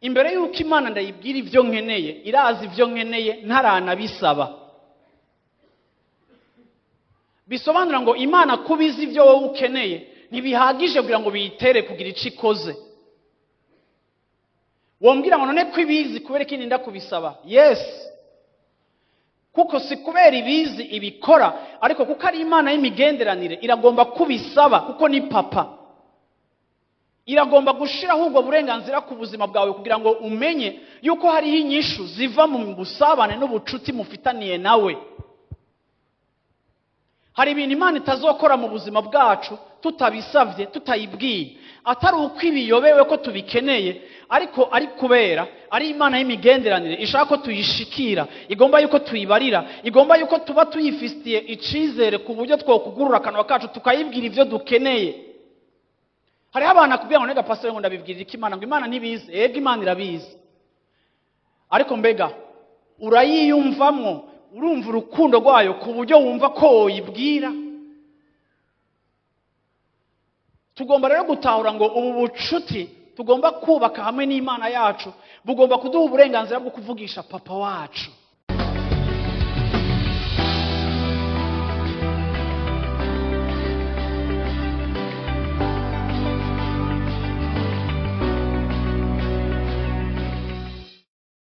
Imbere y'uko Imana ndayibwira ibyo nkeneye, irazi ibyo nkeneye ntaranabisaba. Bisobanura ngo Imana kuba izi ibyo wowe ukeneye ntibihagije kugira ngo biyitere kugira icyo ikoze. Wombwira ngo none ko ibizi, kubera ko ininda kubisaba? Yes, kuko si kubera ibizi ibikora, ariko kuko ari Imana y'imigenderanire, iragomba kubisaba kuko ni papa. Iragomba gushiraho ubwo burenganzira ku buzima bwawe kugira ngo umenye yuko hariho inyishu ziva mu busabane n'ubucuti mufitaniye nawe. Hari ibintu Imana itazokora mu buzima bwacu tutabisabye, tutayibwiye, atari uko ibiyobewe ko tubikeneye, ariko ari kubera ari Imana y'imigenderanire, ishaka ko tuyishikira, igomba yuko tuyibarira, igomba yuko tuba tuyifitiye icizere ku buryo twokugurura akanwa kacu tukayibwira ibyo dukeneye. Hariho abantu akubwira ngo nega pastor, ngo ndabibwirira iki Imana, ngo Imana ntibizi. Ego, Imana irabizi, ariko mbega urayiyumvamwo? Urumva urukundo rwayo ku buryo wumva ko woyibwira? Tugomba rero gutahura ngo ubu bucuti tugomba kubaka hamwe n'Imana yacu bugomba kuduha uburenganzira bwo kuvugisha papa wacu.